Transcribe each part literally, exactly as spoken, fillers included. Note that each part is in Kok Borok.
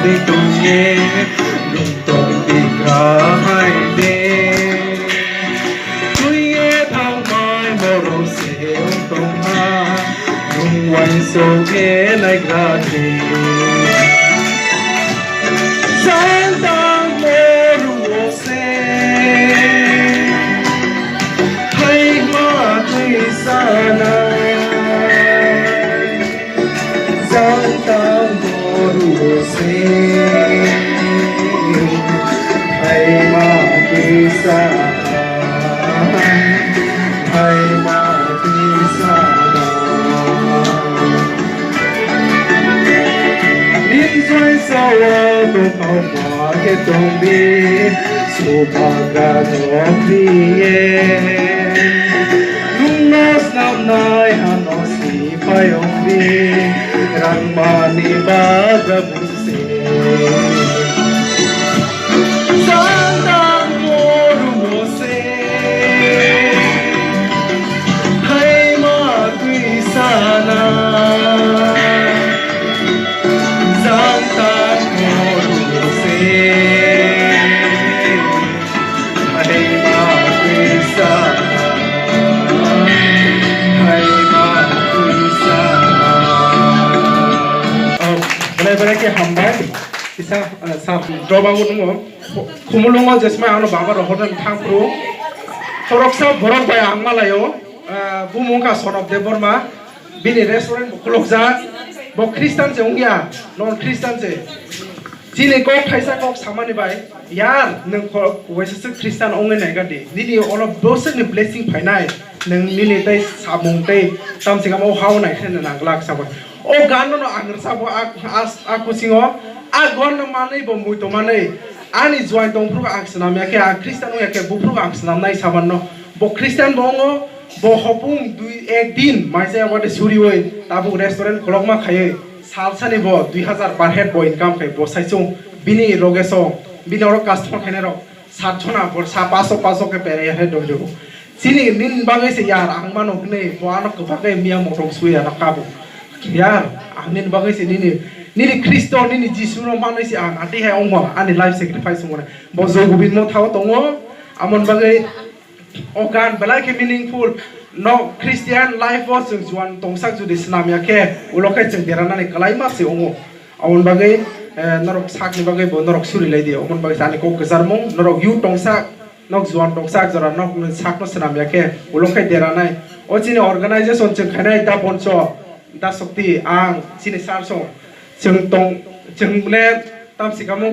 Tongye nung tong bikha hai de. Tuye thangmai borok se wng tongkha, nung uansuk khe naigra de. Santang moru se hai ma twi sana. Jang tang boru se hai ma twi sa, hai ma twi sa. Nin jai sawa tongthok ma khe tongdi, subagra jok diye. Nungno snamnai hano si payong di, rangmani bagra buse. Sandang morumo se, hai ma twi sana. Sandang morumo se. Hai ma twi sa, hai ma twi sa. Oh, belai belai khe hambai. Kisa, eh, sir, droba bo nungo. Khumulungo jesmai ano baba rohorna thang phuru. Khoroksa borok bai ang malayo. Eh, bumung kha Son of Debbarma. Bini restaurant bo khulokjak. Bo Christian se wngya, non Christian se. Chini kok thaisa kok samani bai, yar, nwng kho-, waisa se Christian wngwi naiga di. Nini olo bwswkni blessing phainai, nwng nini tei samung tei tamsingamo hao nai khe nang glak sabo. O gan no ang rwsabo a, a, a kusingo, a gan no manwi bo muitu manwi. Ani juain tongphuru ang swnam ya khe, ang Christian wng ya khe, buphuru ang swnam nai saban no. Bo Christian bo wngo, bo hopung dui ek din, maisa ya wate suriwi, tabuk restaurant kolokma khaiwi. Salsani bo dui hazar per head bo income khai bo saichung bini roge song bini oro customer khainai rok sat jona bo sa paso paso khe pere he dong jo. Chini nin bagwi se yar ang mano hwnwi bo ano kwbak khe miya motong sui ano kabo. Yar ang nin bagwi se nini nini Khristo nini Jisu no manwi se ang ati hai ongma ani life sacrifice ongma bo joy gobin mo thao tongo amon bagwi O gan belai khe meaningful. No Christian life o chwng juan tongsak jodi swnam ya khe, ulo khe chwng deranani kwlaima se wngo. Aboni bagwi, eh, norok sakni bagwi bo norok suri lai di. Aboni bagwi ani kok kwcharmung, norok youth tongsak, nok juan tongsak jora nok sakno swnam ya khe, ulo khe deranai. O chini organization chwng khainai da bonso. Da Shakti, ang chini sir song, chwng tong, chwng le tamsi kamo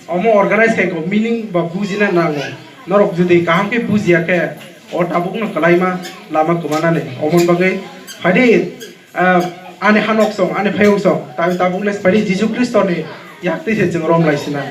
omo organize khai ko meaning ba bujina nango. Norok jodi kaham khe bujiya khe o tabuk no kwlaima lama kwmanani. Omon bagwi phaidi, ah, ani hanok song, ani phayung song, tabi tabuk le phaidi Jisu Khristo ni yak twi se chwng rom lai sina.